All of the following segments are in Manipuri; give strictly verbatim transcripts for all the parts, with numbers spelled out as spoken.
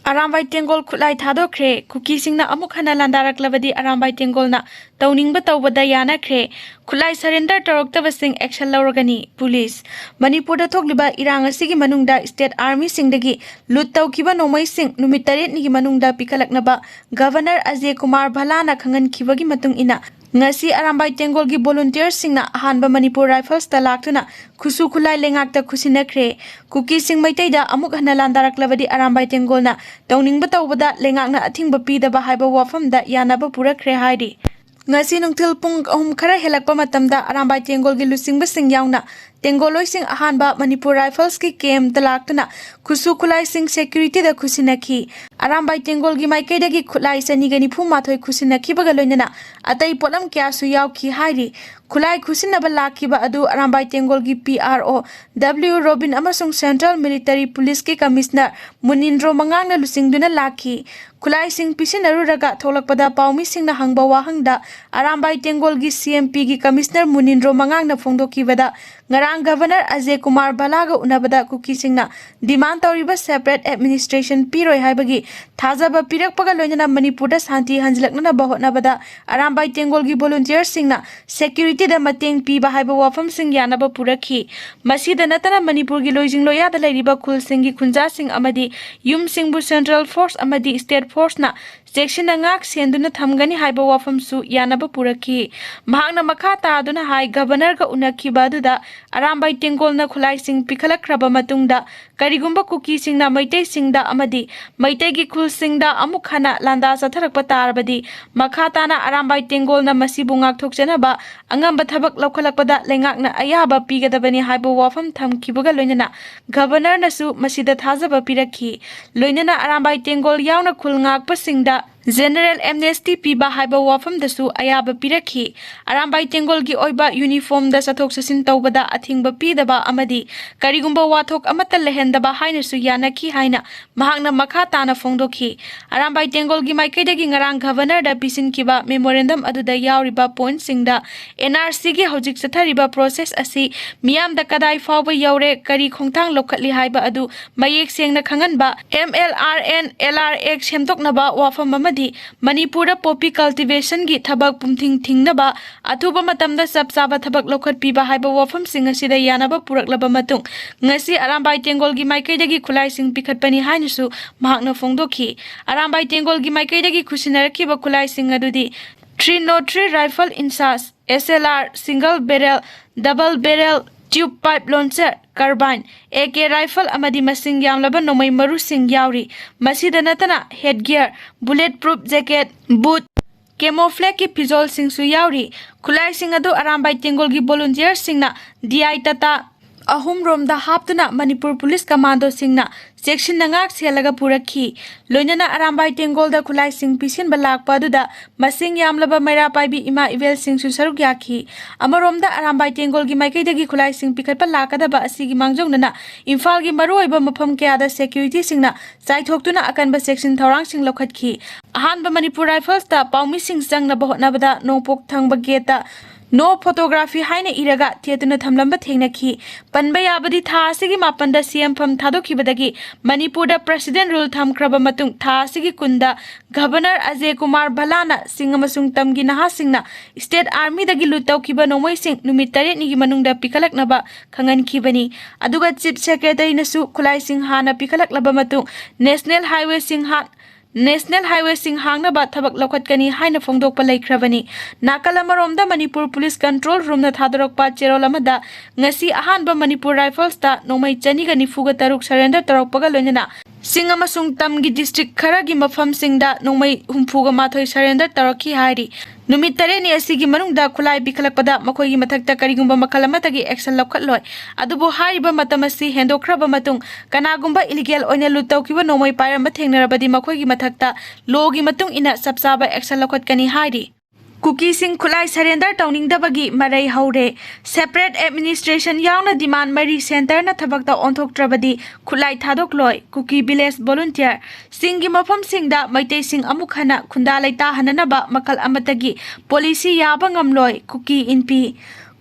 ꯑꯔꯥꯝꯕꯥꯏ ꯇꯦꯡꯒꯣꯜ ꯈꯨꯠꯂꯥꯏ ꯊꯥꯗꯣꯛꯈ꯭ꯔꯦ꯫ ꯀꯨꯀꯤꯁꯤꯡꯅ ꯑꯃꯨꯛ ꯍꯟꯅ ꯂꯥꯟꯗꯥꯔꯛꯂꯕꯗꯤ ꯑꯔꯥꯝꯕꯥꯏ ꯇꯦꯡꯒꯣꯜꯅ ꯇꯧꯅꯤꯡꯕ ꯇꯧꯕꯗ ꯌꯥꯅꯈ꯭ꯔꯦ꯫ ꯈꯨꯠꯂꯥꯏ surrender ꯇꯧꯔꯛꯇꯕꯁꯤꯡ action ꯂꯧꯔꯒꯅꯤ꯫ ꯄꯨꯂꯤꯁ꯫ ꯃꯅꯤꯄꯨꯔꯗ ꯊꯣꯛꯂꯤꯕ ꯏꯔꯥꯡ ꯑꯁꯤꯒꯤ ꯃꯅꯨꯡꯗ state armyꯁꯤꯡꯗꯒꯤ loot ꯇꯧꯈꯤꯕ ꯅꯣꯡꯃꯩꯁꯤꯡ ꯅꯨꯃꯤꯠ ꯇꯔꯦꯠꯅꯤꯒꯤ ꯃꯅꯨꯡꯗ ꯄꯤꯈꯠꯂꯛꯅꯕ Governor ꯑꯖꯦ ꯀꯨꯃꯥꯔ ꯚꯜꯂꯥꯅ ꯈꯪꯍꯟꯈꯤꯕꯒꯤ ꯃꯇꯨꯡ ꯏꯟꯅ, ꯉꯁꯤ ꯑꯔꯥꯝꯕꯥꯏ ꯇꯦꯡꯒꯣꯜꯒꯤ volunteerꯁꯤꯡꯅ ꯑꯍꯥꯟꯕ ꯃꯅꯤꯄꯨꯔ Riflesꯇ ꯂꯥꯛꯇꯨꯅ ꯈꯨꯠꯁꯨ ꯈꯨꯠꯂꯥꯏ ꯂꯩꯉꯥꯛꯇ ꯈꯨꯠꯁꯤꯟꯅꯈ꯭ꯔꯦ꯫ ꯀꯨꯀꯤꯁꯤꯡ ꯃꯩꯇꯩꯗ ꯑꯃꯨꯛ ꯍꯟꯅ ꯂꯥꯟꯗꯥꯔꯛꯂꯕꯗꯤ ꯑꯔꯥꯝꯕꯥꯏ ꯇꯦꯡꯒꯣꯜꯅ ꯇꯧꯅꯤꯡꯕ ꯇꯧꯕꯗ ꯂꯩꯉꯥꯛꯅ ꯑꯊꯤꯡꯕ ꯄꯤꯗꯕ ꯍꯥꯏꯕ ꯋꯥꯐꯝꯗ ꯌꯥꯅꯕ ꯄꯨꯔꯛꯈ꯭ꯔꯦ ꯍꯥꯏꯔꯤ꯫ ꯉꯁꯤ ꯅꯨꯡꯊꯤꯜ ꯄꯨꯡ ꯑꯍꯨꯝ ꯈꯔ ꯍꯦꯜꯂꯛꯄ ꯃꯇꯝꯗ ꯑꯔꯥꯝꯕꯥꯏ ꯇꯦꯡꯒꯣꯜꯒꯤ ꯂꯨꯆꯤꯡꯕꯁꯤꯡ ꯌꯥꯎꯅ ꯇꯦꯡꯒꯣꯜꯂꯣꯏꯁꯤꯡ ꯑꯍꯥꯟꯕ ꯃꯅꯤꯄꯨꯔ Riflesꯀꯤ campꯇ ꯂꯥꯛꯇꯨꯅ ꯈꯨꯠꯁꯨ ꯈꯨꯠꯂꯥꯏꯁꯤꯡ securityꯗ ꯈꯨꯠꯁꯤꯟꯅꯈꯤ꯫ ꯑꯔꯥꯝꯕꯥꯏ ꯇꯦꯡꯒꯣꯜꯒꯤ ꯃꯥꯏꯀꯩꯗꯒꯤ ꯈꯨꯠꯂꯥꯏ ꯆꯅꯤꯒ ꯅꯤꯐꯨ ꯃꯥꯊꯣꯏ ꯈꯨꯠꯁꯤꯟꯅꯈꯤꯕꯒ ꯂꯣꯏꯅꯅ ꯑꯇꯩ ꯄꯣꯠꯂꯝ ꯀꯌꯥꯁꯨ ꯌꯥꯎꯈꯤ ꯍꯥꯏꯔꯤ꯫ ꯈꯨꯠꯂꯥꯏ ꯈꯨꯠꯁꯤꯟꯅꯕ ꯂꯥꯛꯈꯤꯕ ꯑꯗꯨ ꯑꯔꯥꯝꯕꯥꯏ ꯇꯦꯡꯒꯣꯜꯒꯤ P R O W Robin ꯑꯃꯁꯨꯡ Central Military Policeꯀꯤ Commissioner ꯃꯨꯅꯤꯟꯗ꯭ꯔꯣ ꯃꯉꯥꯡꯅ ꯂꯨꯆꯤꯡꯗꯨꯅ ꯂꯥꯛꯈꯤ꯫ ꯈꯨꯠꯂꯥꯏꯁꯤꯡ ꯄꯤꯁꯤꯟꯅꯔꯨꯔꯒ ꯊꯣꯛꯂꯛꯄꯗ ꯄꯥꯎꯃꯤꯁꯤꯡꯅ ꯍꯪꯕ ꯋꯥꯍꯪꯗ Arambai ꯇꯦꯡꯒꯣꯜꯒꯤ C M Pꯒꯤ Commissioner Munindro ꯃꯉꯥꯡꯅ ꯐꯣꯡꯗꯣꯛꯈꯤꯕꯗ, ꯉꯔꯥꯡ Governor ꯑꯖꯦ ꯀꯨꯃꯥꯔ ꯚꯜꯂꯥꯒ ꯎꯅꯕꯗ ꯀꯨꯀꯤꯁꯤꯡꯅ demand ꯇꯧꯔꯤꯕ separate administration ꯄꯤꯔꯣꯏ ꯍꯥꯏꯕꯒꯤ ꯊꯥꯖꯕ ꯄꯤꯔꯛꯄꯒ ꯂꯣꯏꯅꯅ ꯃꯅꯤꯄꯨꯔꯗ ꯁꯥꯟꯇꯤ ꯍꯟꯖꯤꯜꯂꯛꯅꯅꯕ ꯍꯣꯠꯅꯕꯗ ꯑꯔꯥꯝꯕꯥꯏ ꯇꯦꯡꯒꯣꯜꯒꯤ volunteerꯁꯤꯡꯅ securityꯗ ꯃꯇꯦꯡ ꯄꯤꯕ ꯍꯥꯏꯕ ꯋꯥꯐꯝꯁꯤꯡ ꯌꯥꯅꯕ ꯄꯨꯔꯛꯈꯤ꯫ ꯃꯁꯤꯗ ꯅꯠꯇꯅ ꯃꯅꯤꯄꯨꯔꯒꯤ ꯂꯣꯏꯖꯤꯡ ꯂꯣꯌꯥꯗ ꯂꯩꯔꯤꯕ ꯈꯨꯜꯁꯤꯡꯒꯤ ꯈꯨꯟꯖꯥꯁꯤꯡ ꯑꯃꯗꯤ ꯌꯨꯝꯁꯤꯡꯕꯨ Central Force ꯑꯃꯗꯤ State Forceꯅ ꯆꯦꯛꯁꯤꯟꯅ ꯉꯥꯛ ꯁꯦꯟꯗꯨꯅ ꯊꯝꯒꯅꯤ ꯍꯥꯏꯕ ꯋꯥꯐꯝꯁꯨ ꯌꯥꯅꯕ ꯄꯨꯔꯛꯈꯤ꯫ ꯃꯍꯥꯛꯅ ꯃꯈꯥ ꯇꯥꯗꯨꯅ ꯍꯥꯏ, Governorꯒ ꯎꯅꯈꯤꯕ ꯑꯗꯨꯗ ꯑꯔꯥꯝꯕꯥꯏ ꯇꯦꯡꯒꯣꯜꯅ ꯈꯨꯠꯂꯥꯏꯁꯤꯡ ꯄꯤꯈꯠꯂꯛꯈ꯭ꯔꯕ ꯃꯇꯨꯡꯗ ꯀꯔꯤꯒꯨꯝꯕ ꯀꯨꯀꯤꯁꯤꯡꯅ ꯃꯩꯇꯩꯁꯤꯡꯗ ꯑꯃꯗꯤ ꯃꯩꯇꯩꯒꯤ ꯈꯨꯜꯁꯤꯡꯗ ꯑꯃꯨꯛ ꯍꯟꯅ ꯂꯥꯟꯗꯥ ꯆꯠꯊꯔꯛꯄ ꯇꯥꯔꯕꯗꯤ ꯃꯈꯥ ꯇꯥꯅ ꯑꯔꯥꯝꯕꯥꯏ ꯇꯦꯡꯒꯣꯜꯅ ꯃꯁꯤꯕꯨ ꯉꯥꯛꯊꯣꯛꯆꯅꯕ ꯑꯉꯝꯕ ꯊꯕꯛ ꯂꯧꯈꯠꯂꯛꯄꯗ ꯂꯩꯉꯥꯛꯅ ꯑꯌꯥꯕ ꯄꯤꯒꯗꯕꯅꯤ ꯍꯥꯏꯕ ꯋꯥꯐꯝ ꯊꯝꯈꯤꯕꯒ ꯂꯣꯏꯅꯅ Governorꯅꯁꯨ ꯃꯁꯤꯗ ꯊꯥꯖꯕ ꯄꯤꯔꯛꯈꯤ꯫ ꯂꯣꯏꯅꯅ ꯑꯔꯥꯝꯕꯥꯏ ꯇꯦꯡꯒꯣꯜ ꯌꯥꯎꯅ ꯈꯨꯜ ꯉꯥꯛꯄꯁꯤꯡꯗ ꯖꯦꯅꯔꯦꯜ ꯑꯦꯝꯅꯦꯁꯇꯤ ꯄꯤꯕ ꯍꯥꯏꯕ ꯋꯥꯐꯝꯗꯁꯨ ꯑꯌꯥꯕ ꯄꯤꯔꯛꯈꯤ꯫ ꯑꯔꯥꯝꯕꯥꯏ ꯇꯦꯡꯒꯣꯜꯒꯤ ꯑꯣꯏꯕ ꯌꯨꯅꯤꯐꯣꯔꯝꯗ ꯆꯠꯊꯣꯛ ꯆꯠꯁꯤꯟ ꯇꯧꯕꯗ ꯑꯊꯤꯡꯕ ꯄꯤꯗꯕ ꯑꯃꯗꯤ ꯀꯔꯤꯒꯨꯝꯕ ꯋꯥꯊꯣꯛ ꯑꯃꯠꯇ ꯂꯩꯍꯟꯗꯕ ꯍꯥꯏꯅꯁꯨ ꯌꯥꯅꯈꯤ ꯍꯥꯏꯅ ꯃꯍꯥꯛꯅ ꯃꯈꯥ ꯇꯥꯅ ꯐꯣꯡꯗꯣꯛꯈꯤ꯫ ꯑꯔꯥꯝꯕꯥꯏ ꯇꯦꯡꯒꯣꯜꯒꯤ ꯃꯥꯏꯀꯩꯗꯒꯤ ꯉꯔꯥꯡ ꯒꯚꯔꯅꯔꯗ ꯄꯤꯁꯤꯟꯈꯤꯕ ꯃꯦꯃꯣꯔꯦꯟꯗꯝ ꯑꯗꯨꯗ ꯌꯥꯎꯔꯤꯕ ꯄꯣꯏꯟꯠꯁꯤꯡꯗ ꯑꯦꯟ ꯑꯥꯔ ꯁꯤꯒꯤ ꯍꯧꯖꯤꯛ ꯆꯠꯊꯔꯤꯕ ꯄ꯭ꯔꯣꯁꯦꯁ ꯑꯁꯤ ꯃꯤꯌꯥꯝꯗ ꯀꯗꯥꯏ ꯐꯥꯎꯕ ꯌꯧꯔꯦ, ꯀꯔꯤ ꯈꯣꯡꯊꯥꯡ ꯂꯧꯈꯠꯂꯤ ꯍꯥꯏꯕ ꯑꯗꯨ ꯃꯌꯦꯛ ꯁꯦꯡꯅ ꯈꯪꯍꯟꯕ, M L R and L R act ꯁꯦꯝꯗꯣꯛꯅꯕ ꯋꯥꯐꯝ ꯑꯃꯗꯤ ꯃꯅꯤꯄꯨꯔꯗ ꯄꯣꯄꯤ ꯀꯜꯇꯤꯚꯦꯁꯟꯒꯤ ꯊꯕꯛ ꯄꯨꯝꯊꯤꯡ ꯊꯤꯡꯅꯕ ꯑꯊꯨꯕ ꯃꯇꯝꯗ ꯆꯞ ꯆꯥꯕ ꯊꯕꯛ ꯂꯧꯈꯠꯄꯤꯕ ꯍꯥꯏꯕ ꯋꯥꯐꯝꯁꯤꯡ ꯑꯁꯤꯗ ꯌꯥꯅꯕ ꯄꯨꯔꯛꯂꯕ ꯃꯇꯨꯡ, ꯉꯁꯤ ꯑꯔꯥꯝꯕꯥꯏ ꯇꯦꯡꯒꯣꯜꯒꯤ ꯃꯥꯏꯀꯩꯗꯒꯤ ꯈꯨꯠꯂꯥꯏꯁꯤꯡ ꯄꯤꯈꯠꯄꯅꯤ ꯍꯥꯏꯅꯁꯨ ꯃꯍꯥꯛꯅ ꯐꯣꯡꯗꯣꯛꯈꯤ꯫ ꯑꯔꯥꯝꯕꯥꯏ ꯇꯦꯡꯒꯣꯜꯒꯤ ꯃꯥꯏꯀꯩꯗꯒꯤ ꯈꯨꯠꯁꯤꯟꯅꯔꯛꯈꯤꯕ ꯈꯨꯠꯂꯥꯏꯁꯤꯡ ꯑꯗꯨꯗꯤ three nought three rifle in charge, S L R, single barrel, double barrel, tube pipe launcher, carbine, A K rifle ꯑꯃꯗꯤ ꯃꯁꯤꯡ ꯌꯥꯝꯂꯕ ꯅꯣꯡꯃꯩ ꯃꯔꯨꯁꯤꯡ ꯌꯥꯎꯔꯤ꯫ ꯃꯁꯤꯗ ꯅꯠꯇꯅ head gear, bullet proof jacket, boot, camouflageꯀꯤ ꯐꯤꯖꯣꯜꯁꯤꯡꯁꯨ ꯌꯥꯎꯔꯤ꯫ ꯈꯨꯠꯂꯥꯏꯁꯤꯡ ꯑꯗꯨ ꯑꯔꯥꯝꯕꯥꯏ ꯇꯦꯡꯒꯣꯜꯒꯤ ꯚꯣꯂꯨꯟꯇꯤꯌꯔꯁꯤꯡꯅ ꯗꯤ ꯑꯥꯏ ꯇꯥꯇꯥ ꯑꯍꯨꯝꯔꯣꯝꯗ ꯍꯥꯞꯇꯨꯅ ꯃꯅꯤꯄꯨꯔ ꯄꯨꯂꯤꯁ ꯀꯃꯥꯟꯗꯣꯁꯤꯡꯅ ꯆꯦꯛꯁꯤꯟꯅ ꯉꯥꯛ ꯁꯦꯜꯂꯒ ꯄꯨꯔꯛꯈꯤ꯫ ꯂꯣꯏꯅꯅ ꯑꯔꯥꯝꯕꯥꯏ ꯇꯦꯡꯒꯣꯜꯗ ꯈꯨꯠꯂꯥꯏꯁꯤꯡ ꯄꯤꯁꯤꯟꯕ ꯂꯥꯛꯄ ꯑꯗꯨꯗ ꯃꯁꯤꯡ ꯌꯥꯝꯂꯕ ꯃꯩꯔꯥ ꯄꯥꯏꯕꯤ ꯏꯃꯥ ꯏꯕꯦꯜꯁꯤꯡꯁꯨ ꯁꯔꯨꯛ ꯌꯥꯈꯤ꯫ ꯑꯃꯔꯣꯝꯗ ꯑꯔꯥꯝꯕꯥꯏ ꯇꯦꯡꯒꯣꯜꯒꯤ ꯃꯥꯏꯀꯩꯗꯒꯤ ꯈꯨꯠꯂꯥꯏꯁꯤꯡ ꯄꯤꯈꯠꯄ ꯂꯥꯛꯀꯗꯕ ꯑꯁꯤꯒꯤ ꯃꯥꯡꯖꯧꯅꯅ ꯏꯝꯐꯥꯜꯒꯤ ꯃꯔꯨꯑꯣꯏꯕ ꯃꯐꯝ ꯀꯌꯥꯗ ꯁꯦꯀ꯭ꯌꯨꯔꯤꯇꯤꯁꯤꯡꯅ ꯆꯥꯏꯊꯣꯛꯇꯨꯅ ꯑꯀꯟꯕ ꯆꯦꯛꯁꯤꯟ ꯊꯧꯔꯥꯡꯁꯤꯡ ꯂꯧꯈꯠꯈꯤ꯫ ꯑꯍꯥꯟꯕ ꯃꯅꯤꯄꯨꯔ ꯔꯥꯏꯐꯜꯁꯇ ꯄꯥꯎꯃꯤꯁꯤꯡ ꯆꯪꯅꯕ ꯍꯣꯠꯅꯕꯗ ꯅꯣꯡꯄꯣꯛ ꯊꯪꯕ ꯒꯦꯠꯇ "No photography" ꯍꯥꯏꯅ ꯏꯔꯒ ꯊꯦꯠꯇꯨꯅ ꯊꯝꯂꯝꯕ ꯊꯦꯡꯅꯈꯤ꯫ ꯄꯟꯕ ꯌꯥꯕꯗꯤ ꯊꯥ ꯑꯁꯤꯒꯤ ꯃꯥꯄꯟꯗ ꯁꯤ ꯑꯦꯝ ꯐꯝ ꯊꯥꯗꯣꯛꯈꯤꯕꯗꯒꯤ ꯃꯅꯤꯄꯨꯔꯗ ꯄ꯭ꯔꯦꯁꯤꯗꯦꯟ ꯔꯨꯜ ꯊꯝꯈ꯭ꯔꯕ ꯃꯇꯨꯡ ꯊꯥ ꯑꯁꯤꯒꯤ ꯀꯨꯟꯗ ꯒꯚꯔꯅꯔ ꯑꯖꯦ ꯀꯨꯃꯥꯔ ꯚꯜꯂꯥꯅ ꯁꯤꯡ ꯑꯃꯁꯨꯡ ꯇꯝꯒꯤ ꯅꯍꯥꯁꯤꯡꯅ ꯁ꯭ꯇꯦꯠ ꯑꯥꯔꯃꯤꯗꯒꯤ ꯂꯨꯠ ꯇꯧꯈꯤꯕ ꯅꯣꯡꯃꯩꯁꯤꯡ ꯅꯨꯃꯤꯠ ꯇꯔꯦꯠꯅꯤꯒꯤ ꯃꯅꯨꯡꯗ ꯄꯤꯈꯠꯂꯛꯅꯕ ꯈꯪꯍꯟꯈꯤꯕꯅꯤ꯫ ꯑꯗꯨꯒ ꯆꯤꯐ ꯁꯦꯀ꯭ꯔꯦꯇꯔꯤꯅꯁꯨ ꯈꯨꯠꯂꯥꯏꯁꯤꯡ ꯍꯥꯟꯅ ꯄꯤꯈꯠꯂꯛꯂꯕ ꯃꯇꯨꯡ ꯅꯦꯁꯅꯦꯜ ꯍꯥꯏꯋꯦꯁꯤꯡ ꯍꯥ-, ꯅꯦꯁꯅꯦꯜ ꯍꯥꯏꯋꯦꯁꯤꯡ ꯍꯥꯡꯅꯕ ꯊꯕꯛ ꯂꯧꯈꯠꯀꯅꯤ ꯍꯥꯏꯅ ꯐꯣꯡꯗꯣꯛꯄ ꯂꯩꯈ꯭ꯔꯕꯅꯤ꯫ ꯅꯥꯀꯜ ꯑꯃꯔꯣꯝꯗ ꯃꯅꯤꯄꯨꯔ ꯄꯨꯂꯤꯁ ꯀꯟꯇ꯭ꯔꯣꯜ ꯔꯨꯝꯅ ꯊꯥꯗꯣꯔꯛꯄ ꯆꯦꯔꯣꯜ ꯑꯃꯗ ꯉꯁꯤ ꯑꯍꯥꯟꯕ ꯃꯅꯤꯄꯨꯔ ꯔꯥꯏꯐꯜꯁꯇ ꯅꯣꯡꯃꯩ ꯆꯅꯤꯒ ꯅꯤꯐꯨꯒ ꯇꯔꯨꯛ ꯁꯔꯦꯟꯗꯔ ꯇꯧꯔꯛꯄꯒ ꯂꯣꯏꯅꯅ ꯁꯤꯡ ꯑꯃꯁꯨꯡ ꯇꯝꯒꯤ ꯗꯤꯁꯇ꯭ꯔꯤꯛ ꯈꯔꯒꯤ ꯃꯐꯝꯁꯤꯡꯗ ꯅꯣꯡꯃꯩ ꯍꯨꯝꯐꯨꯒ ꯃꯥꯊꯣꯏ ꯁꯔꯦꯟꯗꯔ ꯇꯧꯔꯛꯈꯤ ꯍꯥꯏꯔꯤ꯫ ꯅꯨꯃꯤꯠ ꯇꯔꯦꯠꯅꯤ ꯑꯁꯤꯒꯤ ꯃꯅꯨꯡꯗ ꯈꯨꯠꯂꯥꯏ ꯄꯤꯈꯠꯂꯛꯄꯗ ꯃꯈꯣꯏꯒꯤ ꯃꯊꯛꯇ ꯀꯔꯤꯒꯨꯝꯕ ꯃꯈꯜ ꯑꯃꯠꯇꯒꯤ action ꯂꯧꯈꯠꯂꯣꯏ꯫ ꯑꯗꯨꯕꯨ ꯍꯥꯏꯔꯤꯕ ꯃꯇꯝ ꯑꯁꯤ ꯍꯦꯟꯗꯣꯛꯈ꯭ꯔꯕ ꯃꯇꯨꯡ ꯀꯅꯥꯒꯨꯝꯕ illegal ꯑꯣꯏꯅ loot ꯇꯧꯈꯤꯕ ꯅꯣꯡꯃꯩ ꯄꯥꯏꯔꯝꯕ ꯊꯦꯡꯅꯔꯕꯗꯤ ꯃꯈꯣꯏꯒꯤ ꯃꯊꯛꯇ law ꯒꯤ ꯃꯇꯨꯡ ꯏꯟꯅ ꯆꯞ ꯆꯥꯕ action ꯂꯧꯈꯠꯀꯅꯤ ꯍꯥꯏꯔꯤ꯫ ꯀꯨꯀꯤꯁꯤꯡ ꯈꯨꯠꯂꯥꯏ surrender ꯇꯧꯅꯤꯡꯗꯕꯒꯤ ꯃꯔꯩ ꯍꯧꯔꯦ꯫ Separate administration ꯌꯥꯎꯅ demand ꯃꯔꯤ centre ꯅ ꯊꯕꯛꯇ ꯑꯣꯟꯊꯣꯛꯇ꯭ꯔꯕꯗꯤ ꯈꯨꯠꯂꯥꯏ ꯊꯥꯗꯣꯛꯂꯣꯏ꯫ ꯀꯨꯀꯤ village volunteer ꯁꯤꯡꯒꯤ ꯃꯐꯝꯁꯤꯡꯗ ꯃꯩꯇꯩꯁꯤꯡ ꯑꯃꯨꯛ ꯍꯟꯅ ꯈꯨꯟꯗꯥ ꯂꯩꯇꯥꯍꯟꯅꯅꯕ ꯃꯈꯜ ꯑꯃꯠꯇꯒꯤ policy ꯌꯥꯕ ꯉꯝꯂꯣꯏ꯫ ꯀꯨꯀꯤ ꯏꯟꯄꯤ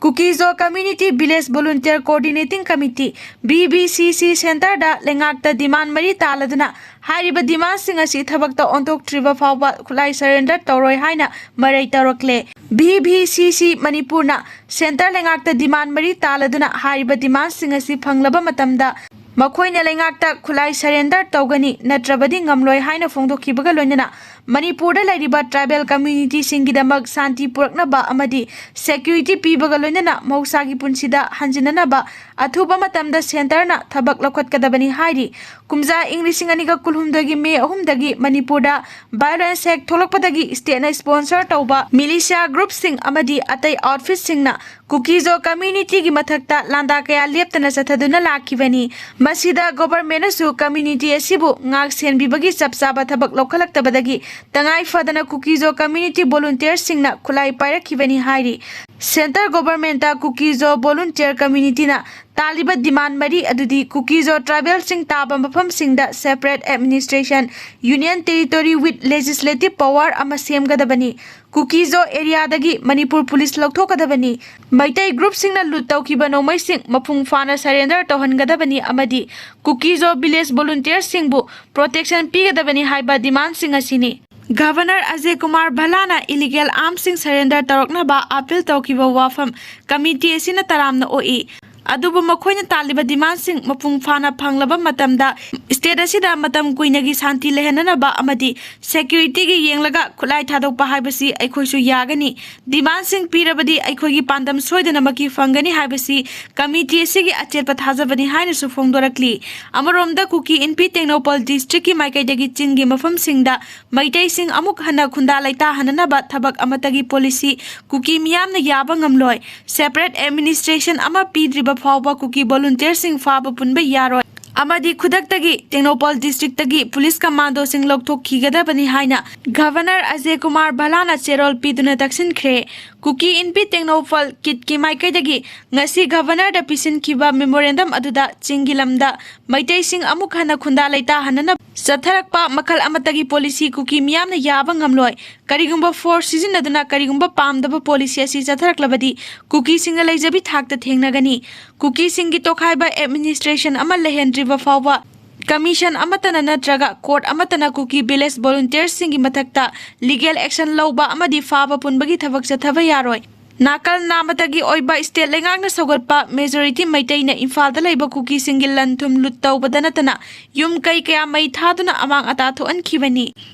ꯀꯨꯀꯤꯖꯣ Community Village Volunteer Coordinating Committee, V V C C centre ꯗ ꯂꯩꯉꯥꯛꯇ demand ꯃꯔꯤ ꯇꯥꯜꯂꯗꯨꯅ ꯍꯥꯏꯔꯤꯕ demand ꯁꯤꯡ ꯑꯁꯤ ꯊꯕꯛꯇ ꯑꯣꯟꯊꯣꯛꯇ꯭ꯔꯤꯕ ꯐꯥꯎꯕ ꯈꯨꯠꯂꯥꯏ surrender ꯇꯧꯔꯣꯏ ꯍꯥꯏꯅ ꯃꯔꯩ ꯇꯧꯔꯛꯂꯦ꯫ V V C C ꯃꯅꯤꯄꯨꯔꯅ centre ꯂꯩꯉꯥꯛꯇ demand ꯃꯔꯤ ꯇꯥꯜꯂꯗꯨꯅ ꯍꯥꯏꯔꯤꯕ demand ꯁꯤꯡ ꯑꯁꯤ ꯐꯪꯂꯕ ꯃꯇꯝꯗ ꯃꯈꯣꯏꯅ ꯂꯩꯉꯥꯛꯇ ꯈꯨꯠꯂꯥꯏ surrender ꯇꯧꯒꯅꯤ, ꯅꯠꯇ꯭ꯔꯕꯗꯤ ꯉꯝꯂꯣꯏ ꯍꯥꯏꯅ ꯐꯣꯡꯗꯣꯛꯈꯤꯕꯒ ꯂꯣꯏꯅꯅ ꯃꯅꯤꯄꯨꯔꯗ ꯂꯩꯔꯤꯕ tribal community ꯁꯤꯡꯒꯤꯗꯃꯛ ꯁꯥꯟꯇꯤ ꯄꯨꯔꯛꯅꯕ ꯑꯃꯗꯤ security ꯄꯤꯕꯒ ꯂꯣꯏꯅꯅ ꯃꯍꯧꯁꯥꯒꯤ ꯄꯨꯟꯁꯤꯗ ꯍꯟꯖꯤꯟꯅꯅꯕ ꯑꯊꯨꯕ ꯃꯇꯝꯗ centre ꯅ ꯊꯕꯛ ꯂꯧꯈꯠꯀꯗꯕꯅꯤ ꯍꯥꯏꯔꯤ꯫ ꯀꯨꯝꯖꯥ ꯏꯪ ꯂꯤꯁꯤꯡ ꯑꯅꯤꯒ ꯀꯨꯟꯍꯨꯝꯗꯣꯏꯒꯤ May ꯑꯍꯨꯝꯗꯒꯤ ꯃꯅꯤꯄꯨꯔꯗ violence ꯍꯦꯛ ꯊꯣꯛꯂꯛꯄꯗꯒꯤ state ꯅ sponsor ꯇꯧꯕ militia group ꯁꯤꯡ ꯑꯃꯗꯤ ꯑꯇꯩ outfit ꯁꯤꯡꯅ ꯀꯨꯀꯤꯖꯣ community ꯒꯤ ꯃꯊꯛꯇ ꯂꯥꯟꯗꯥ ꯀꯌꯥ ꯂꯦꯞꯇꯅ ꯆꯠꯊꯗꯨꯅ ꯂꯥꯛꯈꯤꯕꯅꯤ꯫ ꯃꯁꯤꯗ government ꯅꯁꯨ community ꯑꯁꯤꯕꯨ ꯉꯥꯛ ꯁꯦꯟꯕꯤꯕꯒꯤ ꯆꯞ ꯆꯥꯕ ꯊꯕꯛ ꯂꯧꯈꯠꯂꯛꯇꯕꯗꯒꯤ ꯇꯉꯥꯏ ꯐꯗꯅ ꯀꯨꯀꯤꯖꯣ community volunteer ꯁꯤꯡꯅ ꯈꯨꯠꯂꯥꯏ ꯄꯥꯏꯔꯛꯈꯤꯕꯅꯤ ꯍꯥꯏꯔꯤ꯫ Centre government ꯇ ꯀꯨꯀꯤꯖꯣ volunteer community ꯅ ꯇꯥꯜꯂꯤꯕ demand ꯃꯔꯤ ꯑꯗꯨꯗꯤ ꯀꯨꯀꯤꯖꯣ tribal ꯁꯤꯡ ꯇꯥꯕ ꯃꯐꯝꯁꯤꯡꯗ separate administration, union territory with legislative power ꯑꯃ ꯁꯦꯝꯒꯗꯕꯅꯤ꯫ ꯀꯨꯀꯤꯖꯣ area ꯗꯒꯤ ꯃꯅꯤꯄꯨꯔ police ꯂꯧꯊꯣꯛꯀꯗꯕꯅꯤ꯫ ꯃꯩꯇꯩ group ꯁꯤꯡꯅ loot ꯇꯧꯈꯤꯕ ꯅꯣꯡꯃꯩꯁꯤꯡ ꯃꯄꯨꯡ ꯐꯥꯅ surrender ꯇꯧꯍꯟꯒꯗꯕꯅꯤ ꯑꯃꯗꯤ ꯀꯨꯀꯤꯖꯣ village volunteer ꯁꯤꯡꯕꯨ protection ꯄꯤꯒꯗꯕꯅꯤ ꯍꯥꯏꯕ demand ꯁꯤꯡ ꯑꯁꯤꯅꯤ꯫ Governor Ajay Kumar ꯚꯜꯂꯥꯅ illegal arms ꯁꯤꯡ surrender ꯇꯧꯔꯛꯅꯕ appeal ꯇꯧꯈꯤꯕ ꯋꯥꯐꯝ committee ꯑꯁꯤꯅ ꯇꯔꯥꯝꯅ ꯑꯣꯛꯏ꯫ ꯑꯗꯨꯕꯨ ꯃꯈꯣꯏꯅ ꯇꯥꯜꯂꯤꯕ ꯗꯤꯃꯥꯟꯁꯤꯡ ꯃꯄꯨꯡ ꯐꯥꯅ ꯐꯪꯂꯕ ꯃꯇꯝꯗ ꯁ꯭ꯇꯦꯠ ꯑꯁꯤꯗ ꯃꯇꯝ ꯀꯨꯏꯅꯒꯤ ꯁꯥꯟꯇꯤ ꯂꯩꯍꯟꯅꯅꯕ ꯑꯃꯗꯤ ꯁꯦꯀ꯭ꯌꯨꯔꯤꯇꯤꯒꯤ ꯌꯦꯡꯂꯒ ꯈꯨꯠꯂꯥꯏ ꯊꯥꯗꯣꯛꯄ ꯍꯥꯏꯕꯁꯤ ꯑꯩꯈꯣꯏꯁꯨ ꯌꯥꯒꯅꯤ꯫ ꯗꯤꯃꯥꯟꯁꯤꯡ ꯄꯤꯔꯕꯗꯤ ꯑꯩꯈꯣꯏꯒꯤ ꯄꯥꯟꯗꯝ ꯁꯣꯏꯗꯅꯃꯛꯀꯤ ꯐꯪꯒꯅꯤ ꯍꯥꯏꯕꯁꯤ ꯀꯃꯤꯇꯤ ꯑꯁꯤꯒꯤ ꯑꯆꯦꯠꯄ ꯊꯥꯖꯕꯅꯤ ꯍꯥꯏꯅꯁꯨ ꯐꯣꯡꯗꯣꯔꯛꯂꯤ꯫ ꯑꯃꯔꯣꯝꯗ ꯀꯨꯀꯤ ꯏꯟꯄꯤ ꯇꯦꯡꯅꯧꯄꯜ ꯗꯤꯁꯇ꯭ꯔꯤꯛꯀꯤ ꯃꯥꯏꯀꯩꯗꯒꯤ ꯆꯤꯡꯒꯤ ꯃꯐꯝꯁꯤꯡꯗ ꯃꯩꯇꯩꯁꯤꯡ ꯑꯃꯨꯛ ꯍꯟꯅ ꯈꯨꯟꯗꯥ ꯂꯩꯇꯥꯍꯟꯅꯅꯕ ꯊꯕꯛ ꯑꯃꯠꯇꯒꯤ ꯄꯣꯂꯤꯁꯤ ꯀꯨꯀꯤ ꯃꯤꯌꯥꯝꯅ ꯌꯥꯕ ꯉꯝꯂꯣꯏ꯫ ꯁꯦꯄꯔꯦꯠ ꯑꯦꯗꯃꯤꯅꯤꯁꯇ꯭ꯔꯦꯁꯟ ꯑꯃ ꯄꯤꯗ꯭ꯔꯤꯕ ꯐꯥꯎꯕ ꯀꯨꯀꯤ ꯚꯣꯂꯨꯟꯇꯤꯌꯔꯁꯤꯡ ꯐꯥꯕ ꯄꯨꯟꯕ ꯌꯥꯔꯣꯏ ꯑꯃꯗꯤ ꯈꯨꯗꯛꯇꯒꯤ ꯇꯦꯡꯅꯧꯄꯜ ꯗꯤꯁꯇ꯭ꯔꯤꯛꯇꯒꯤ ꯄꯨꯂꯤꯁ ꯀꯃꯥꯟꯗꯣꯁꯤꯡ ꯂꯧꯊꯣꯛꯈꯤꯒꯗꯕꯅꯤ ꯍꯥꯏꯅ ꯒꯚꯔꯅꯔ ꯑꯖꯦ ꯀꯨꯃꯥꯔ ꯚꯂꯥꯅ ꯆꯦꯔꯣꯜ ꯄꯤꯗꯨꯅ ꯇꯛꯁꯤꯟꯈ꯭ꯔꯦ꯫ ꯀꯨꯀꯤ ꯏꯟꯄꯤ ꯇꯦꯡꯅꯧꯄꯜ ꯀꯤꯠꯀꯤ ꯃꯥꯏꯀꯩꯗꯒꯤ ꯉꯁꯤ ꯒꯚꯔꯅꯔꯗ ꯄꯤꯁꯤꯟꯈꯤꯕ ꯃꯦꯃꯣꯔꯦꯟꯗꯝ ꯑꯗꯨꯗ ꯆꯤꯡꯒꯤ ꯂꯝꯗ ꯃꯩꯇꯩꯁꯤꯡ ꯑꯃꯨꯛ ꯍꯟꯅ ꯈꯨꯟꯗꯥ ꯂꯩꯇꯥꯍꯟꯅꯅꯕ ꯆꯠꯊꯔꯛꯄ ꯃꯈꯜ ꯑꯃꯠꯇꯒꯤ ꯄꯣꯂꯤꯁꯤ ꯀꯨꯀꯤ ꯃꯤꯌꯥꯝꯅ ꯌꯥꯕ ꯉꯝꯂꯣꯏ꯫ ꯀꯔꯤꯒꯨꯝꯕ ꯐꯣꯔꯁ ꯁꯤꯖꯤꯟꯅꯗꯨꯅ ꯀꯔꯤꯒꯨꯝꯕ ꯄꯥꯝꯗꯕ ꯄꯣꯂꯤꯁꯤ ꯑꯁꯤ ꯆꯠꯊꯔꯛꯂꯕꯗꯤ ꯀꯨꯀꯤꯁꯤꯡꯅ ꯂꯩꯖꯕꯤ ꯊꯥꯛꯇ ꯊꯦꯡꯅꯒꯅꯤ꯫ ꯀꯨꯀꯤꯁꯤꯡꯒꯤ ꯇꯣꯈꯥꯏꯕ ꯑꯦꯗꯃꯤꯅꯤꯁꯇ꯭ꯔꯦꯁꯟ ꯑꯃ ꯂꯩꯍꯟꯗ꯭ꯔꯤꯕ ꯐꯥꯎꯕ ꯀꯃꯤꯁꯟ ꯑꯃꯠꯇꯅ ꯅꯠꯇ꯭ꯔꯒ ꯀꯣꯔꯠ ꯑꯃꯠꯇꯅ ꯀꯨꯀꯤ ꯚꯤꯂꯦꯖ ꯚꯣꯂꯨꯟꯇꯤꯌꯔꯁꯤꯡꯒꯤ ꯃꯊꯛꯇ ꯂꯤꯒꯦꯜ ꯑꯦꯛꯁꯟ ꯂꯧꯕ ꯑꯃꯗꯤ ꯐꯥꯕ ꯄꯨꯟꯕꯒꯤ ꯊꯕꯛ ꯆꯠꯊꯕ ꯌꯥꯔꯣꯏ꯫ ꯅꯥꯀꯜ ꯅꯥꯃꯇꯒꯤ ꯑꯣꯏꯕ ꯁ꯭ꯇꯦꯠ ꯂꯩꯉꯥꯛꯅ ꯁꯧꯒꯠꯄ ꯃꯦꯖꯣꯔꯤꯇꯤ ꯃꯩꯇꯩꯅ ꯏꯝꯐꯥꯜꯗ ꯂꯩꯕ ꯀꯨꯀꯤꯁꯤꯡꯒꯤ ꯂꯟ ꯊꯨꯝ ꯂꯨꯠ ꯇꯧꯕꯗ ꯅꯠꯇꯅ ꯌꯨꯝ ꯀꯩ ꯀꯌꯥ ꯃꯩ ꯊꯥꯗꯨꯅ ꯑꯃꯥꯡ ꯑꯇꯥ ꯊꯣꯛꯍꯟꯈꯤꯕꯅꯤ꯫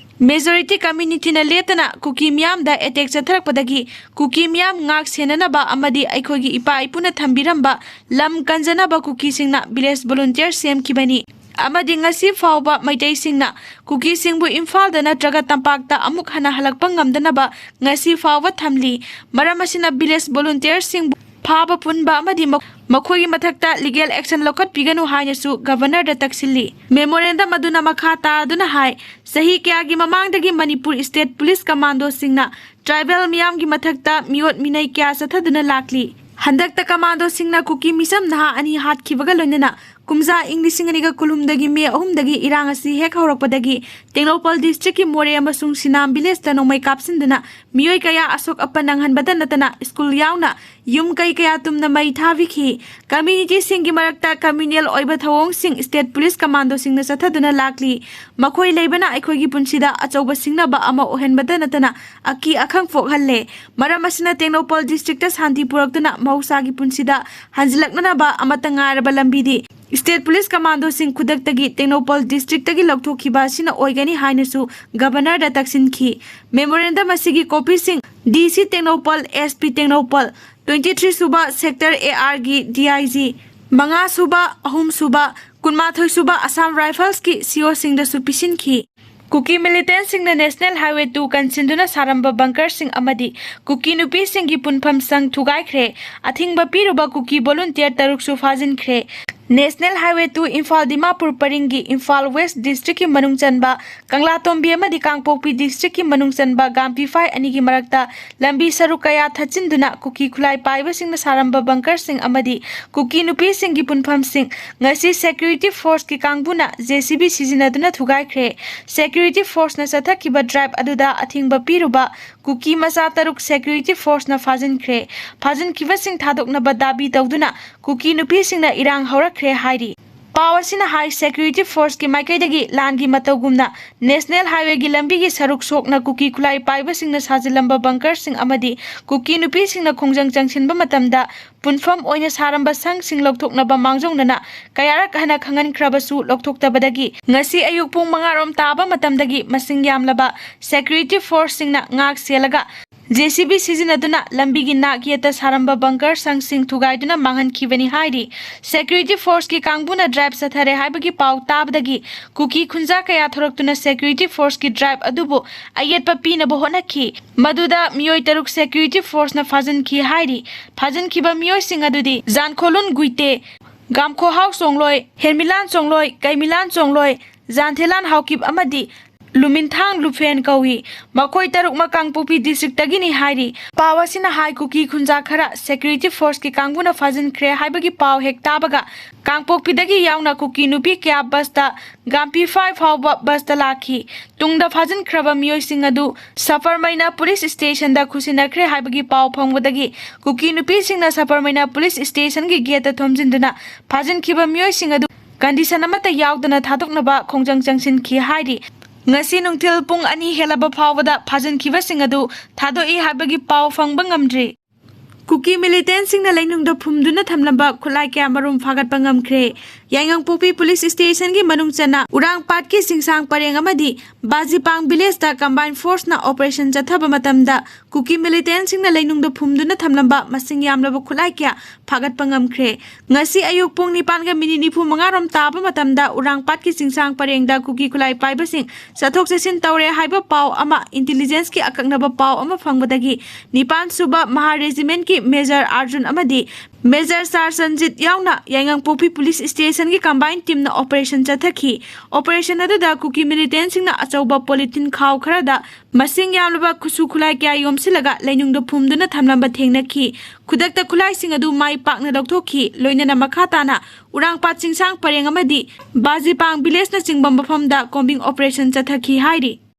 ꯃꯦꯖꯣꯔꯤꯇꯤ ꯀꯝꯃ꯭ꯌꯨꯅꯤꯇꯤꯅ ꯂꯦꯞꯇꯅ ꯀꯨꯀꯤ ꯃꯤꯌꯥꯝꯗ ꯑꯦꯇꯦꯛ ꯆꯠꯊꯔꯛꯄꯗꯒꯤ ꯀꯨꯀꯤ ꯃꯤꯌꯥꯝ ꯉꯥꯛ ꯁꯦꯟꯅꯅꯕ ꯑꯃꯗꯤ ꯑꯩꯈꯣꯏꯒꯤ ꯏꯄꯥ ꯏꯄꯨꯅ ꯊꯝꯕꯤꯔꯝꯕ ꯂꯝ ꯀꯟꯖꯅꯕ ꯀꯨꯀꯤꯁꯤꯡꯅ ꯚꯤꯂꯦꯖ ꯚꯣꯂꯨꯟꯇꯤꯌꯔ ꯁꯦꯝꯈꯤꯕꯅꯤ꯫ ꯑꯃꯗꯤ ꯉꯁꯤ ꯐꯥꯎꯕ ꯃꯩꯇꯩꯁꯤꯡꯅ ꯀꯨꯀꯤꯁꯤꯡꯕꯨ ꯏꯝꯐꯥꯜꯗ ꯅꯠꯇ꯭ꯔꯒ ꯇꯝꯄꯥꯛꯇ ꯑꯃꯨꯛ ꯍꯟꯅ ꯍꯜꯂꯛꯄ ꯉꯝꯗꯅꯕ ꯉꯁꯤ ꯐꯥꯎꯕ ꯊꯝꯂꯤ꯫ ꯃꯔꯝ ꯑꯁꯤꯅ ꯚꯤꯂꯦꯖ ꯚꯣꯂꯨꯟꯇꯤꯌꯔꯁꯤꯡꯕꯨ ꯐꯥꯕ ꯄꯨꯟꯕ ꯑꯃꯗꯤ ꯃꯈꯣꯏꯒꯤ ꯃꯊꯛꯇ ꯂꯤꯒꯦꯜ ꯑꯦꯛꯁꯟ ꯂꯧꯈꯠꯄꯤꯒꯅꯨ ꯍꯥꯏꯅꯁꯨ ꯒꯚꯔꯅꯔꯗ ꯇꯛꯁꯤꯜꯂꯤ꯫ ꯃꯦꯃꯣꯔꯦꯟꯗꯝ ꯑꯗꯨꯅ ꯃꯈꯥ ꯇꯥꯗꯨꯅ ꯍꯥꯏ, ꯆꯍꯤ ꯀꯌꯥꯒꯤ ꯃꯃꯥꯡꯗꯒꯤ ꯃꯅꯤꯄꯨꯔ ꯁ꯭ꯇꯦꯠ ꯄꯨꯂꯤꯁ ꯀꯃꯥꯟꯗꯣꯁꯤꯡꯅ ꯇ꯭ꯔꯥꯏꯕꯦꯜ ꯃꯤꯌꯥꯝꯒꯤ ꯃꯊꯛꯇ ꯃꯤꯑꯣꯠ ꯃꯤꯅꯩ ꯀꯌꯥ ꯆꯠꯊꯗꯨꯅ ꯂꯥꯛꯂꯤ꯫ ꯍꯟꯗꯛꯇ ꯀꯃꯥꯟꯗꯣꯁꯤꯡꯅ ꯀꯨꯀꯤ ꯃꯤꯁꯝ ꯅꯍꯥ ꯑꯅꯤ ꯍꯥꯠꯈꯤꯕꯒ ꯂꯣꯏꯅꯅ ꯀꯨꯝꯖꯥ ꯏꯪ ꯂꯤꯁꯤꯡ ꯑꯅꯤꯒ ꯀꯨꯟꯍꯨꯝꯗꯒꯤ ꯃꯦ ꯑꯍꯨꯝꯗꯒꯤ ꯏꯔꯥꯡ ꯑꯁꯤ ꯍꯦꯛ ꯍꯧꯔꯛꯄꯗꯒꯤ ꯇꯦꯡꯅꯧꯄꯜ ꯗꯤꯁꯇ꯭ꯔꯤꯛꯀꯤ ꯃꯣꯔꯦ ꯑꯃꯁꯨꯡ ꯁꯤꯅꯥꯝ ꯚꯤꯂꯦꯖꯇ ꯅꯣꯡꯃꯩ ꯀꯥꯞꯁꯤꯟꯗꯨꯅ ꯃꯤꯑꯣꯏ ꯀꯌꯥ ꯑꯁꯣꯛ ꯑꯄꯟ ꯅꯪꯍꯟꯕꯗ ꯅꯠꯇꯅ ꯁ꯭ꯀꯨꯜ ꯌꯥꯎꯅ ꯌꯨꯝ ꯀꯩ ꯀꯌꯥ ꯇꯨꯝꯅ ꯃꯩ ꯊꯥꯕꯤꯈꯤ꯫ ꯀꯝꯃ꯭ꯌꯨꯅꯤꯇꯤꯁꯤꯡꯒꯤ ꯃꯔꯛꯇ ꯀꯝꯃ꯭ꯌꯨꯅꯦꯜ ꯑꯣꯏꯕ ꯊꯧꯑꯣꯡꯁꯤꯡ ꯁ꯭ꯇꯦꯠ ꯄꯨꯂꯤꯁ ꯀꯃꯥꯟꯗꯣꯁꯤꯡꯅ ꯆꯠꯊꯗꯨꯅ ꯂꯥꯛꯂꯤ꯫ ꯃꯈꯣꯏ ꯂꯩꯕꯅ ꯑꯩꯈꯣꯏꯒꯤ ꯄꯨꯟꯁꯤꯗ ꯑꯆꯧꯕ ꯁꯤꯡꯅꯕ ꯑꯃ ꯑꯣꯏꯍꯟꯕꯇ ꯅꯠꯇꯅ ꯑꯀꯤ ꯑꯈꯪ ꯄꯣꯛꯍꯜꯂꯦ꯫ ꯃꯔꯝ ꯑꯁꯤꯅ ꯇꯦꯡꯅꯧꯄꯜ ꯗꯤꯁꯇ꯭ꯔꯤꯛꯇ ꯁꯥꯟꯇꯤ ꯄꯨꯔꯛꯇꯨꯅ ꯃꯍꯧꯁꯥꯒꯤ ꯄꯨꯟꯁꯤꯗ ꯍꯟꯖꯤꯜꯂꯛꯅꯅꯕ ꯑꯃꯠꯇ ꯉꯥꯏꯔꯕ ꯂꯝꯕꯤꯗꯤ ꯁ꯭ꯇꯦꯠ ꯄꯨꯂꯤꯁ ꯀꯃꯥꯟꯗꯣꯁꯤꯡ ꯈꯨꯗꯛꯇꯒꯤ ꯇꯦꯡꯅꯧꯄꯜ ꯗꯤꯁꯇ꯭ꯔꯤꯛꯇꯒꯤ ꯂꯧꯊꯣꯛꯈꯤꯕ ꯑꯁꯤꯅ ꯑꯣꯏꯒꯅꯤ ꯍꯥꯏꯅꯁꯨ ꯒꯕꯔꯅꯔꯗ ꯇꯛꯁꯤꯟꯈꯤ꯫ ꯃꯦꯃꯣꯔꯦꯟꯗꯝ ꯑꯁꯤꯒꯤ ꯀꯣꯄꯤꯁꯤꯡ D C Tengnoupal, S P Tengnoupal, twenty three sub sector A ꯑꯥꯔꯒꯤ ꯗꯤ ꯑꯥꯏ ꯖꯤ, ꯃꯉꯥ ꯁꯨꯕ, ꯑꯍꯨꯝ ꯁꯨꯕ, ꯀꯨꯟꯃꯥꯊꯣꯏ ꯁꯨꯕ ꯑꯁꯥꯝ ꯔꯥꯏꯐꯜꯁꯀꯤ ꯁꯤ ꯑꯣꯁꯤꯡꯗꯁꯨ ꯄꯤꯁꯤꯟꯈꯤ꯫ ꯀꯨꯀꯤ ꯃꯤꯂꯤꯇꯦꯟꯠꯁꯤꯡꯅ ꯅꯦꯁꯅꯦꯜ ꯍꯥꯏꯋꯦ ꯇꯨ ꯀꯟꯁꯤꯟꯗꯨꯅ ꯁꯥꯔꯝꯕ ꯕꯪꯀꯔꯁꯤꯡ ꯑꯃꯗꯤ ꯀꯨꯀꯤ ꯅꯨꯄꯤꯁꯤꯡꯒꯤ ꯄꯨꯟꯐꯝꯁꯪ ꯊꯨꯒꯥꯏꯈ꯭ꯔꯦ꯫ ꯑꯊꯤꯡꯕ ꯄꯤꯔꯨꯕ ꯀꯨꯀꯤ ꯚꯣꯂꯨꯟꯇꯤꯌꯔ ꯇꯔꯨꯛꯁꯨ ꯐꯥꯖꯤꯟꯈ꯭ꯔꯦ꯫ National highway two Imphal Dimapur ꯄꯔꯤꯡꯒꯤ ꯏꯝꯐꯥꯜ ꯋꯦꯁ ꯗꯤꯁꯇ꯭ꯔꯤꯛꯀꯤ ꯃꯅꯨꯡ ꯆꯟꯕ ꯀꯪꯂꯥꯇꯣꯝꯕꯤ ꯑꯃꯗꯤ ꯀꯥꯡꯄꯣꯛꯄꯤ ꯗꯤꯁꯇ꯭ꯔꯤꯛꯀꯤ ꯃꯅꯨꯡ ꯆꯟꯕ ꯒꯥꯝꯐꯤꯐꯥꯏ ꯑꯅꯤꯒꯤ ꯃꯔꯛꯇ ꯂꯝꯕꯤ ꯁꯔꯨꯛ ꯀꯌꯥ ꯊꯠꯆꯤꯟꯗꯨꯅ ꯀꯨꯀꯤ ꯈꯨꯠꯂꯥꯏ ꯄꯥꯏꯕꯁꯤꯡꯅ ꯁꯥꯔꯝꯕ ꯕꯪꯀꯔꯁꯤꯡ ꯑꯃꯗꯤ ꯀꯨꯀꯤ ꯅꯨꯄꯤꯁꯤꯡꯒꯤ ꯄꯨꯟꯐꯝꯁꯤꯡ ꯉꯁꯤ ꯁꯦꯀ꯭ꯌꯨꯔꯤꯇꯤ ꯐꯣꯔꯁꯀꯤ ꯀꯥꯡꯕꯨꯅ ꯖꯦ ꯁꯤ ꯕꯤ ꯁꯤꯖꯤꯟꯅꯗꯨꯅ ꯊꯨꯒꯥꯏꯈ꯭ꯔꯦ꯫ ꯁꯦꯀ꯭ꯌꯨꯔꯤꯇꯤ ꯐꯣꯔꯁꯅ ꯆꯠꯊꯈꯤꯕ ꯗ꯭ꯔꯥꯏꯚ ꯑꯗꯨꯗ ꯑꯊꯤꯡꯕ ꯄꯤꯔꯨꯕ ꯀꯨꯀꯤ ꯃꯆꯥ ꯇꯔꯨꯛ ꯁꯦꯀ꯭ꯌꯨꯔꯤꯇꯤ ꯐꯣꯔꯁꯅ ꯐꯥꯖꯤꯟꯈ꯭ꯔꯦ꯫ ꯐꯥꯖꯤꯟꯈꯤꯕꯁꯤꯡ ꯊꯥꯗꯣꯛꯅꯕ ꯗꯥꯕꯤ ꯇꯧꯗꯨꯅ ꯀꯨꯀꯤ ꯅꯨꯄꯤꯁꯤꯡꯅ ꯏꯔꯥꯡ ꯍꯧꯔꯛꯈ꯭ꯔꯦ ꯍꯥꯏꯔꯤ꯫ ꯄꯥꯎ ꯑꯁꯤꯅ ꯍꯥꯏ, ꯁꯦꯀ꯭ꯌꯨꯔꯤꯇꯤ ꯐꯣꯔꯁꯀꯤ ꯃꯥꯏꯀꯩꯗꯒꯤ ꯂꯥꯟꯒꯤ ꯃꯇꯧꯒꯨꯝꯅ ꯅꯦꯁꯅꯦꯜ ꯍꯥꯏꯋꯦꯒꯤ ꯂꯝꯕꯤꯒꯤ ꯁꯔꯨꯛ ꯁꯣꯛꯅ ꯀꯨꯀꯤ ꯈꯨꯠꯂꯥꯏ ꯄꯥꯏꯕꯁꯤꯡꯅ ꯁꯥꯖꯤꯜꯂꯝꯕ ꯕꯪꯀꯔꯁꯤꯡ ꯑꯃꯗꯤ ꯀꯨꯀꯤ ꯅꯨꯄꯤꯁꯤꯡꯅ ꯈꯣꯡꯖꯪ ꯆꯪꯁꯤꯟꯕ ꯃꯇꯝꯗ ꯄꯨꯟꯐꯝ ꯑꯣꯏꯅ ꯁꯥꯔꯝꯕ ꯁꯪꯁꯤꯡ ꯂꯧꯊꯣꯛꯅꯕ ꯃꯥꯡꯖꯧꯅꯅ ꯀꯌꯥꯔꯛ ꯍꯟꯅ ꯈꯪꯍꯟꯈ꯭ꯔꯕꯁꯨ ꯂꯧꯊꯣꯛꯇꯕꯗꯒꯤ ꯉꯁꯤ ꯑꯌꯨꯛ ꯄꯨꯡ ꯃꯉꯥ ꯔꯣꯝ ꯇꯥꯕ ꯃꯇꯝꯗꯒꯤ ꯃꯁꯤꯡ ꯌꯥꯝꯂꯕ ꯁꯦꯀ꯭ꯌꯨꯔꯤꯇꯤ ꯐꯣꯔꯁꯁꯤꯡꯅ ꯉꯥꯛ ꯁꯦꯜꯂꯒ ꯖꯦ ꯁꯤ ꯕꯤ ꯁꯤꯖꯤꯟꯅꯗꯨꯅ ꯂꯝꯕꯤꯒꯤ ꯅꯥꯛ ꯌꯦꯠꯇ ꯁꯥꯔꯝꯕ ꯕꯪꯀꯔ ꯁꯪꯁꯤꯡ ꯊꯨꯒꯥꯏꯗꯨꯅ ꯃꯥꯡꯍꯟꯈꯤꯕꯅꯤ ꯍꯥꯏꯔꯤ꯫ ꯁꯦꯀ꯭ꯌꯨꯔꯤꯇꯤ ꯐꯣꯔꯁꯀꯤ ꯀꯥꯡꯕꯨꯅ ꯗ꯭ꯔꯥꯏꯚ ꯆꯠꯊꯔꯦ ꯍꯥꯏꯕꯒꯤ ꯄꯥꯎ ꯇꯥꯕꯗꯒꯤ ꯀꯨꯀꯤ ꯈꯨꯟꯖꯥ ꯀꯌꯥ ꯊꯣꯔꯛꯇꯨꯅ ꯁꯦꯀ꯭ꯌꯨꯔꯤꯇꯤ ꯐꯣꯔꯁꯀꯤ ꯗ꯭ꯔꯥꯏꯚ ꯑꯗꯨꯕꯨ ꯑꯌꯦꯠꯄ ꯄꯤꯅꯕ ꯍꯣꯠꯅꯈꯤ꯫ ꯃꯗꯨꯗ ꯃꯤꯑꯣꯏ ꯇꯔꯨꯛ ꯁꯦꯀ꯭ꯌꯨꯔꯤꯇꯤ ꯐꯣꯔꯁꯅ ꯐꯥꯖꯤꯟꯈꯤ ꯍꯥꯏꯔꯤ꯫ ꯐꯥꯖꯤꯟꯈꯤꯕ ꯃꯤꯑꯣꯏꯁꯤꯡ ꯑꯗꯨꯗꯤ ꯖꯥꯟꯈꯣꯂꯨꯟ ꯒꯨꯏꯇꯦ, ꯒꯥꯝꯈꯣꯍꯥꯎ ꯆꯣꯡꯂꯣꯏ, ꯍꯦꯟꯃꯤꯂꯥꯟ ꯆꯣꯡꯂꯣꯏ, ꯀꯩꯃꯤꯂꯥꯟ ꯆꯣꯡꯂꯣꯏ, ꯖꯥꯟꯊꯦꯂꯥꯟ ꯍꯥꯎꯀꯤꯞ ꯑꯃꯗꯤ ꯂꯨꯃꯤꯟꯊꯥꯡ ꯂꯨꯐꯦꯟ ꯀꯧꯏ꯫ ꯃꯈꯣꯏ ꯇꯔꯨꯛꯃꯛ ꯀꯥꯡꯄꯣꯛꯄꯤ ꯗꯤꯁꯇ꯭ꯔꯤꯛꯇꯒꯤꯅꯤ ꯍꯥꯏꯔꯤ꯫ ꯄꯥꯎ ꯑꯁꯤꯅ ꯍꯥꯏ, ꯀꯨꯀꯤ ꯈꯨꯟꯖꯥ ꯈꯔ ꯁꯦꯀ꯭ꯌꯨꯔꯤꯇꯤ ꯐꯣꯔꯁꯀꯤ ꯀꯥꯡꯕꯨꯅ ꯐꯥꯖꯤꯟꯈ꯭ꯔꯦ ꯍꯥꯏꯕꯒꯤ ꯄꯥꯎ ꯍꯦꯛ ꯇꯥꯕꯒ ꯀꯥꯡꯄꯣꯛꯄꯤꯗꯒꯤ ꯌꯥꯎꯅ ꯀꯨꯀꯤ ꯅꯨꯄꯤ ꯀꯌꯥ ꯕꯁꯇ ꯒꯥꯝꯄꯤꯐꯥꯏ ꯐꯥꯎꯕ ꯕꯁꯇ ꯂꯥꯛꯈꯤ꯫ ꯇꯨꯡꯗ ꯐꯥꯖꯤꯟꯈ꯭ꯔꯕ ꯃꯤꯑꯣꯏꯁꯤꯡ ꯑꯗꯨ ꯁꯐꯔꯃꯩꯅ ꯄꯨꯂꯤꯁ ꯁ꯭ꯇꯦꯁꯟꯗ ꯈꯨꯠꯁꯤꯟꯅꯈ꯭ꯔꯦ ꯍꯥꯏꯕꯒꯤ ꯄꯥꯎ ꯐꯪꯕꯗꯒꯤ ꯀꯨꯀꯤ ꯅꯨꯄꯤꯁꯤꯡꯅ ꯁꯐꯔꯃꯩꯅ ꯄꯨꯂꯤꯁ ꯁ꯭ꯇꯦꯁꯟꯒꯤ ꯒꯦꯠꯇ ꯊꯣꯝꯖꯤꯟꯗꯨꯅ ꯐꯥꯖꯤꯟꯈꯤꯕ ꯃꯤꯑꯣꯏꯁꯤꯡ ꯑꯗꯨ ꯀꯟꯗꯤꯁꯟ ꯑꯃꯠꯇ ꯌꯥꯎꯗꯅ ꯊꯥꯗꯣꯛꯅꯕ ꯈꯣꯡꯖꯪ ꯆꯪꯁꯤꯟꯈꯤ ꯍꯥꯏꯔꯤ꯫ ꯉꯁꯤ ꯅꯨꯡꯊꯤꯜ ꯄꯨꯡ ꯑꯅꯤ ꯍꯦꯜꯂꯕ ꯐꯥꯎꯕꯗ ꯐꯥꯖꯤꯟꯈꯤꯕꯁꯤꯡ ꯑꯗꯨ ꯊꯥꯗꯣꯛꯏ ꯍꯥꯏꯕꯒꯤ ꯄꯥꯎ ꯐꯪꯕ ꯉꯝꯗ꯭ꯔꯤ꯫ ꯀꯨꯀꯤ ꯃꯤꯂꯤꯇꯦꯟꯁꯤꯡꯅ ꯂꯩꯅꯨꯡꯗ ꯐꯨꯝꯗꯨꯅ ꯊꯝꯂꯝꯕ ꯈꯨꯠꯂꯥꯏ ꯀꯌꯥ ꯃꯔꯨꯝ ꯐꯥꯒꯠꯄ ꯉꯝꯈ꯭ꯔꯦ꯫ ꯌꯥꯏꯉꯪꯄꯣꯛꯄꯤ ꯄꯨꯂꯤꯁ ꯁ꯭ꯇꯦꯁꯟꯒꯤ ꯃꯅꯨꯡ ꯆꯟꯅ ꯎꯔꯥꯡꯄꯥꯠꯀꯤ ꯆꯤꯡꯁꯥꯡ ꯄꯔꯦꯡ ꯑꯃꯗꯤ ꯕꯥꯖꯤꯄꯥꯡ ꯚꯤꯂꯦꯖꯇ ꯀꯝꯕꯥꯏꯟ ꯐꯣꯔꯁꯅ ꯑꯣꯄꯔꯦꯁꯟ ꯆꯠꯊꯕ ꯃꯇꯝꯗ ꯀꯨꯀꯤ ꯃꯤꯂꯤꯇꯦꯟꯁꯤꯡꯅ ꯂꯩꯅꯨꯡꯗ ꯐꯨꯝꯗꯨꯅ ꯊꯝꯂꯝꯕ ꯃꯁꯤꯡ ꯌꯥꯝꯂꯕ ꯈꯨꯠꯂꯥꯏ ꯀꯌꯥ ꯐꯥꯒꯠꯄ ꯉꯝꯈ꯭ꯔꯦ꯫ ꯉꯁꯤ ꯑꯌꯨꯛ ꯄꯨꯡ ꯅꯤꯄꯥꯟꯒ ꯃꯤꯅꯤꯠ ꯅꯤꯐꯨ ꯃꯉꯥ ꯔꯣꯝ ꯇꯥꯕ ꯃꯇꯝꯗ ꯎꯔꯥꯡꯄꯥꯠꯀꯤ ꯆꯤꯡꯁꯥꯡ ꯄꯔꯦꯡꯗ ꯀꯨꯀꯤ ꯈꯨꯠꯂꯥꯏ ꯄꯥꯏꯕꯁꯤꯡ ꯆꯠꯊꯣꯛ ꯆꯠꯁꯤꯟ ꯇꯧꯔꯦ ꯍꯥꯏꯕ ꯄꯥꯎ ꯑꯃ, ꯏꯟꯇꯤꯂꯤꯖꯦꯟꯁꯀꯤ ꯑꯀꯛꯅꯕ ꯄꯥꯎ ꯑꯃ ꯐꯪꯕꯗꯒꯤ ꯅꯤꯄꯥꯟ ꯁꯨꯕ ꯃꯍꯥ ꯔꯦꯖꯤꯃꯦꯟꯠꯀꯤ ꯃꯦꯖꯔ ꯑꯥꯔꯖꯨꯟ ꯑꯃꯗꯤ ꯃꯦꯖꯔ ꯁꯥꯔ ꯁꯟꯖꯤꯠ ꯌꯥꯎꯅ ꯌꯥꯏꯉꯪꯄꯣꯛꯄꯤ ꯄꯨꯂꯤꯁ ꯁ꯭ꯇꯦꯁꯟꯒꯤ ꯀꯝꯕꯥꯏꯟ ꯇꯤꯝꯅ ꯑꯣꯄꯔꯦꯁꯟ ꯆꯠꯊꯈꯤ꯫ ꯑꯣꯄꯔꯦꯁꯟ ꯑꯗꯨꯗ ꯀꯨꯀꯤ ꯃꯤꯂꯤꯇꯦꯟꯁꯤꯡꯅ ꯑꯆꯧꯕ ꯄꯣꯂꯤꯊꯤꯟ ꯈꯥꯎ ꯈꯔꯗ ꯃꯁꯤꯡ ꯌꯥꯝꯂꯕ ꯈꯨꯠꯁꯨ ꯈꯨꯠꯂꯥꯏ ꯀꯌꯥ ꯌꯣꯝꯁꯤꯜꯂꯒ ꯂꯩꯅꯨꯡꯗ ꯐꯨꯝꯗꯨꯅ ꯊꯝꯂꯝꯕ ꯊꯦꯡꯅꯈꯤ꯫ ꯈꯨꯗꯛꯇ ꯈꯨꯠꯂꯥꯏꯁꯤꯡ ꯑꯗꯨ ꯃꯥꯏ ꯄꯥꯛꯅ ꯂꯧꯊꯣꯛꯈꯤ꯫ ꯂꯣꯏꯅꯅ ꯃꯈꯥ ꯇꯥꯅ ꯎꯔꯥꯡꯄꯥꯠ ꯆꯤꯡꯁꯥꯡ ꯄꯔꯦꯡ ꯑꯃꯗꯤ ꯕꯥꯖꯤꯄꯥꯡ ꯚꯤꯂꯦꯖꯅꯆꯤꯡꯕ ꯃꯐꯝꯗ ꯀꯣꯝꯕꯤꯡ ꯑꯣꯄꯔꯦꯁꯟ ꯆꯠꯊꯈꯤ ꯍꯥꯏꯔꯤ꯫